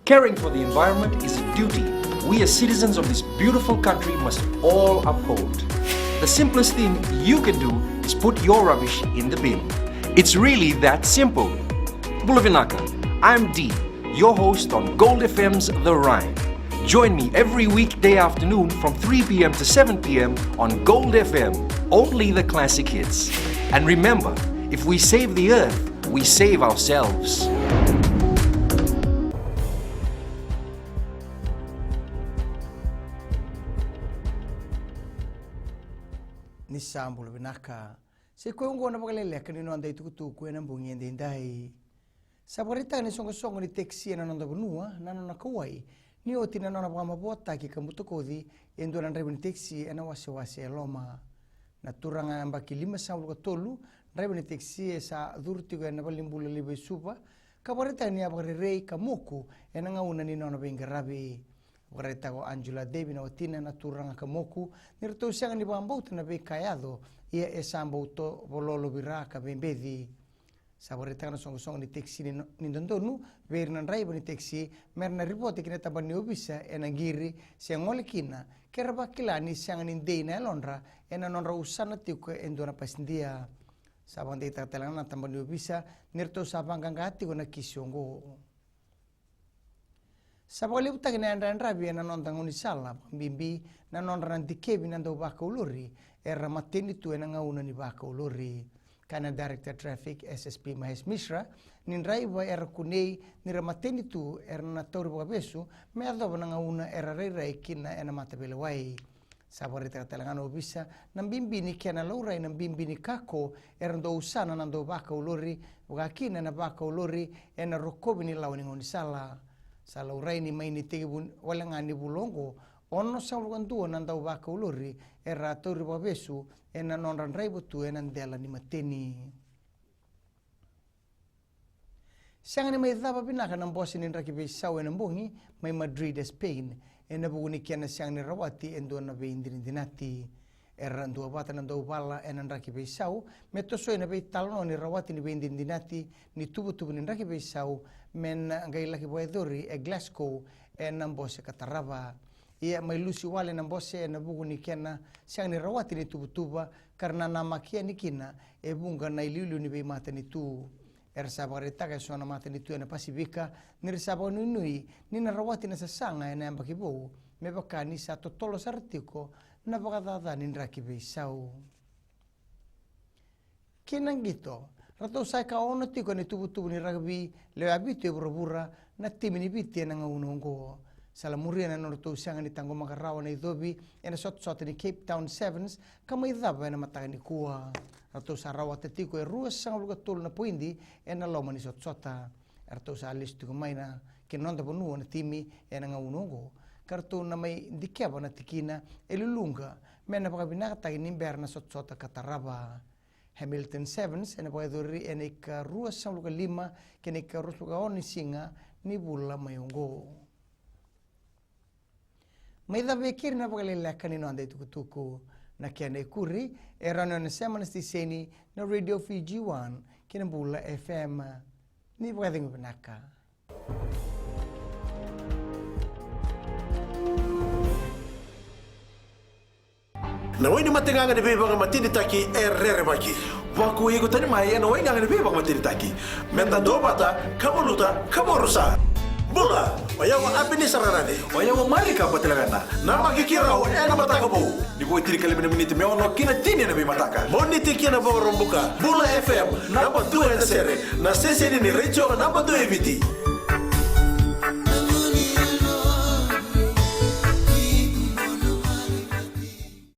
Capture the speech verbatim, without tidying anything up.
Caring for the environment is a duty we as citizens of this beautiful country must all uphold. The simplest thing you can do is put your rubbish in the bin. It's really that simple. Bula vinaka, I'm Dee, your host on Gold F M's The Rhyme. Join me every weekday afternoon from three p.m. to seven p.m. on Gold F M, only the classic hits. And remember, if we save the earth, we save ourselves. Ni sa bula vinaka. Sa i koya oqo na vakaleleka ni noda itukutuku ena bogi edaidai. Sa vakaraitaka na isoqosoqo ni tekisi ena noda vanua na nona kauwai ni oti na nona vakamavoataki ka butakoci e dua na draiva ni tekisi ena wasewase e Loma. Na turaga yabaki limasagavulu ka tolu, draiva ni tekisi e sa curu tiko ena valenibula levu e Suva, ka vakaraitaka ni a vakarerei ka moku ena gauna ni nona veiqaravi. Vakaraitaka o Angela Devi na watina na turaga ka moku ni ratou sega ni vakabauta na veika e yaco, ia e sa bau tovololo vei ira ka veibeci. Sa vakaraitaka na soqosoqo ni tekisi ni, ni dodonu vei ira na draiva ni tekisi me ra na ripote ki na tabana ni ovisa ena qiri se gole kina ke ra vakila ni sega ni dei na yalodra ena nodra usana tiko e dua na pasidia. Sa vakadeitaka tale ga na tabana ni ovisa ni ratou sa vaqaqa tiko na kisi oqo. Sa vakalevutaki na yadrayadravi ena noda gaunisala, vakabibi na nodra na dikevi na dauvakau lori era mateni tu ena gauna ni vakau lori. Kaya na Director Traffic, S S P Mahesh Mishra, ni draiva era kunei ni ra mateni tu era na tauri vakavesu me yacova na gauna era rairai kina ena mataveilewai. Sa vakaraitaka tale ga na ovisa na bibi ni kena laurai na bibi ni kako era dau usana na dauvakau lori, vaka kina na vakau lori ena rokovi ni lawa ni gaunisala. Sa laurai ni mai ni tekivu wale ga ni vula oqo, onosagavulu ka dua na dauvakau lori era a tauri vakavesu ena nodra draiva tu ena dela ni mateni. Sega ni mai cava vinaka na bose ni draki veisau ena bogi mai Madrid e Spain, ena vuku ni kena sega ni rawati e dua na veidinadinati. Era duavata na dauvala ena draki veisau me tosoi na veitalanoa ni rawati ni veidinadinati ni tuvatuva ni draki veisau me na qai laki vakayacori e Glasgow ena bose ka tarava. Ia mai lusi wale na bose ena vuku ni kena sega ni rawati ni tuvatuva ka ra nanamaki yani kina e vuqa na iliuliu ni veimatanitu. Era sa vakaraitaka e so na matanitu ena Pasifika ni ra sa vakanuinui ni na rawati na sasaga ena yabaki vou, me vaka ni sa totolo sara tiko na vakacaca ni draki veisau. Ki na qito, ratou sa ika ono tiko ena ituvatuva ni rakavi lewe vitu e vuravura na timi ni Viti ena gauna oqo. Sa la muria na nodratou sega ni taqomaka rawa na icovi ena sotasota ni Cape Town Sevens ka mai cava ena mataka nikua. Ratou sa rawata tiko e ruasagavulu ka tolu na poidi ena loma ni sotasota. Eratou sa lesu tiko mai na ki na noda vanua na timi ena gauna oqo ka ratou na mai dikeva na tikina e Luluqa me na vakavinakataki ni bera na sotasota ka tarava. Hamilton Sevens ena vakayacori ena ika ruasagavulu ka lima kei na ika ruasagavulu ka ono ni siga ni vula mai oqo. Mai cava e keri na vakaleleka ni noda itukutuku. Na kena ikuri e rawa ni o na sema na siteseni na Radio Fiji One kei na Bula F M. Ni vakacegu vinaka. Na wai ni mategaga ni veivakamatenitaki e rerevaki. Vakuai iko tani mai ena waigaga ni veivakamatenitaki. Meda duavata, ka valuta, ka vakarusa. Bula, o yau o Apenisa Rarace. O yau o Marika Batilavena. Namaki keirau ena Mataka Vou. Ni vo e tinikalima na miniti me ono ki na tini ena veimataka. Moniti ki na Vakaraubuka. Bula F M, naba dua ena sere. Na siteseni ni retio naba dua e Viti.